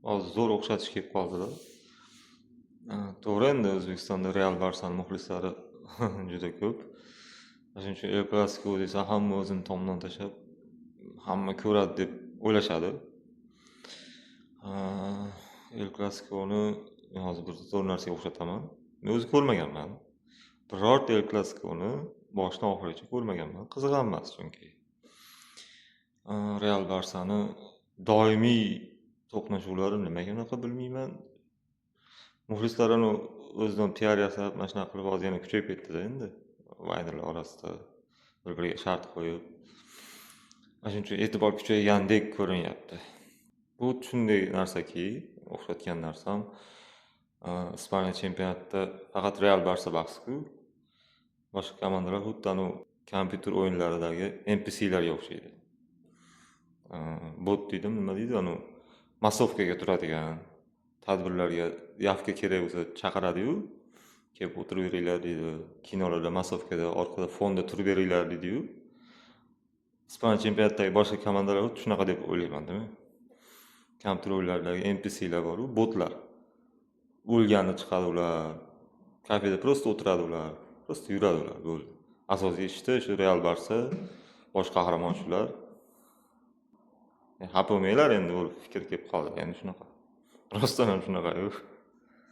Hozir zo'r o'xshatish kelib qoldida. To'g'ri, endi O'zbekistonda Real, Barsani muxlislari juda ko'p. Shuning uchun El Klasiko desa, hamma o'zini tomdan tashlab, hamma ko'radi deb o'ylashadi. El Klasikoni men hozir bir zo'r narsaga o'xshataman. Men o'zi ko'rmaganman. Birorta El Klasikoni boshidan oxirigacha ko'rmaganman. Qiziq ham emas chunki. Real, Barsani doimiy to'qnashuvlari nimaga unaqa, bilmayman. Muxlislar uni o'zidan piar yasab, mana shunaqa qilib, hozir yana kuchayib ketdida endi. Vaynerlar orasida bir-biriga shart qo'yib. Mana shuning uchun e'tibor kuchaygandek ko'rinyapti. Bu shunday narsaki, o'xshatgan narsam, Ispaniya chempionatida faqat Real, Barsa bahsku. Boshqa komandalar xuddi anavi kompyuter o'yinlaridagi NPClarga o'xshaydi. Bot deydimi, nima deydi, anavi массовка ga turadigan, tadbirlarga явка kerak bo'lsa chaqiradi-yu, kelib o'tiraveringlar deydi. Kinolarda массовка da orqada fonda turib beringlar deydi-yu. Ispaniya chempionatidagi boshqa komandalar xuddi shunaqa deb o'ylayman-da men. Kompyuter o'yinlaridagi NPClar bor-u, botlar. O'lgani chiqadi ular. Kafeda просто o'tiradi ular. Просто yuradi ular, bo'ldi. Asosiy ishda shu Real, Barsa, bosh qahramon shular. Xafa bo'lmanglar endi, bu fikr kelib qoldi. Endi shunaqa. Rostdan ham shunaqa-yu.